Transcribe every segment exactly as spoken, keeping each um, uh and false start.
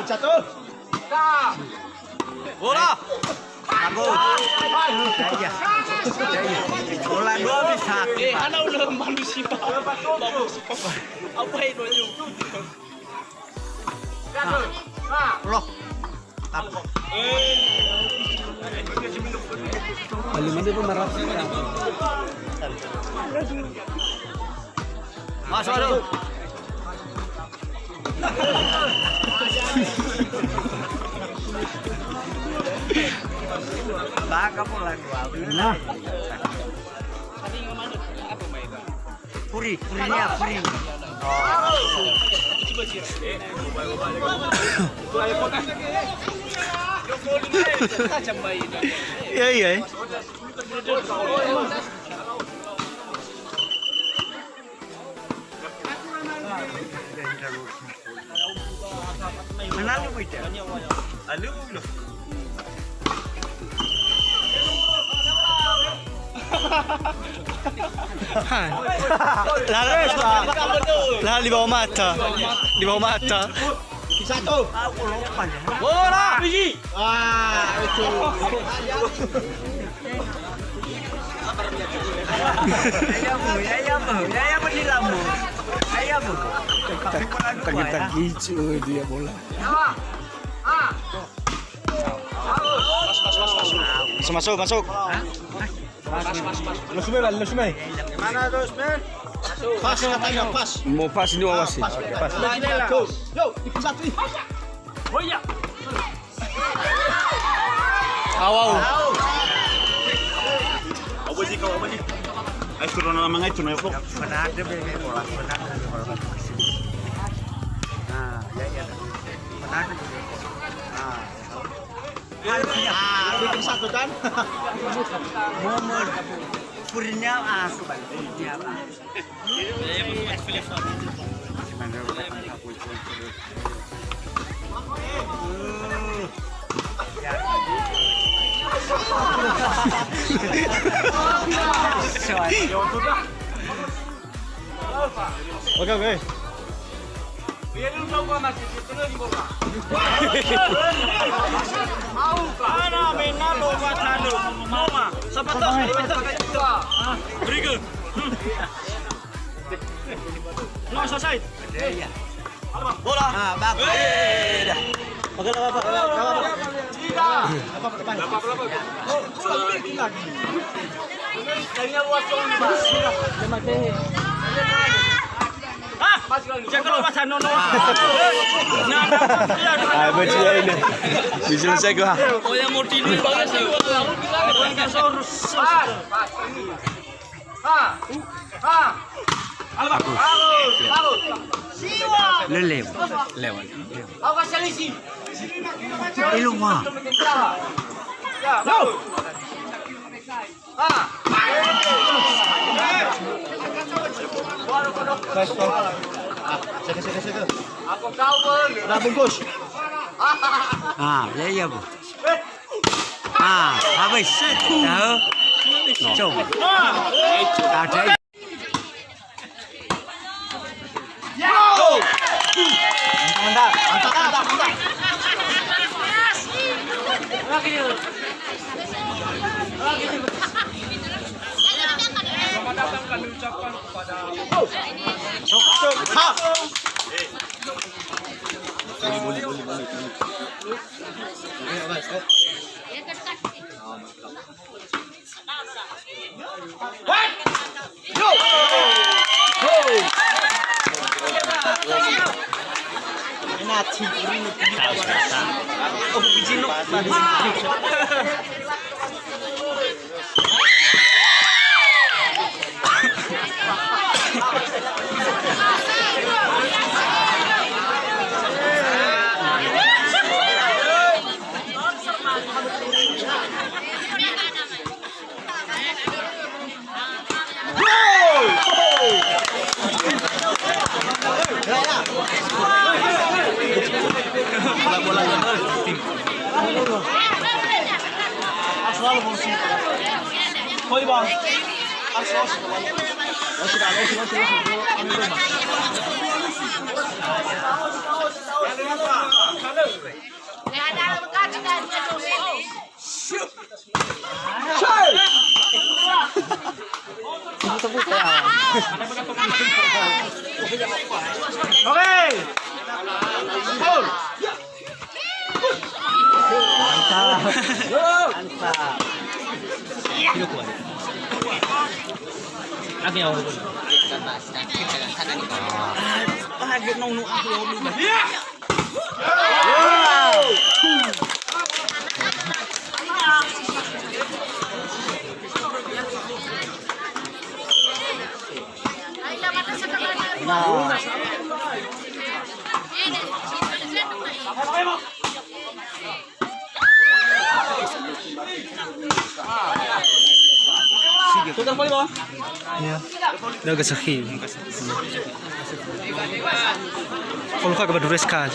Satu. Bola. Bagus. Ya, ya. Ya, ya. Bola dua bisa. Eh, hana udah manusia. Apa itu? Loh. Apa? Bali mana pun marah. Masuk, masuk. Baka pula dua. Nah. Furi, furinya, furi. Oh. Ya, ya. Mana lu, Bujang? Lalu, lu. Lah, lah, di bawah mata. Di bawah mata. Satu. Bola, biji. Ah, itu. Ayamu, ayamu, ayamu di lamu. Ayamu. Tapi bola dua, ya. Ternyata gicu dia bola. Ah. Masuk, masuk, masuk. Hah? Lo sumai, Bal, lo sumai. Mana, Dos, men? Pas katanya, pas. Mau pas ini, awas. Pas, pas. Pas. Yo, di pusat, ih. Oh, iya. Awau. Apa sih, kau apa sih? Ayo, turun lama, ayo, turun, ayo. Pernah ada bebe bola, pernah ada bola. Nah, ya, ya. Pernah ada bebe bola. Nah. Ah, bikin satu kan? Momen. Furinya, ah, aku balik. Furinya, ah. Oke, oke. Ana mena lo wa tanu. Mama, sapa tahu? Berikut. No, selesai. Bola. Ah, bagus. Eh, dah. Oke, lah, Bapak. Tidak. Bapak, Bapak. Oh, pulang, pulang. Kayaknya luas dong, Pak. Sudah. Dia mati. Ah, jangan lupa sana, no. Nah, nah, nah. Ah, baju ini. Bisa selesai gua. Oh, yang mau tidur banget sih. Pas, pas. Ha. Ha. Bagus. Bagus. Bagus. Siwa. Lele. Lewat. Awas selisih. Ilmu. Ya, bagus. Ha. Baru kodok. Seke, seke, seke. Aku tahu, Bang. Udah bungkus. Ah, ya, iya, Bu. Eh. Ah, habis. Tahu? Coba. Ada. Mantap, mantap, mantap, mantap. Selamat datang kami ucapkan kepada Sok, sok. Ha. Ya. Daga sakhi. Kalau kagak berdua sekali.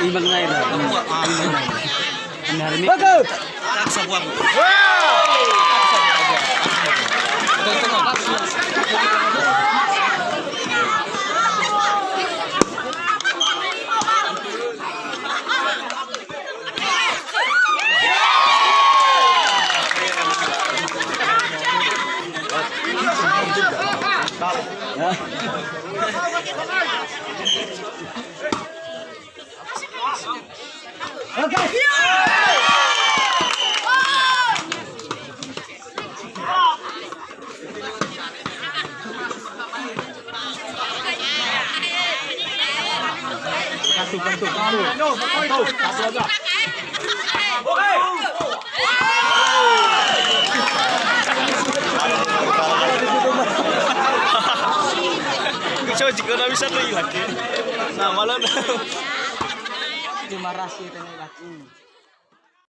Iman lain. Bagus. Coba jika udah bisa tuh ilaki. Nah, malam. Terima kasih, Teh Ilaki.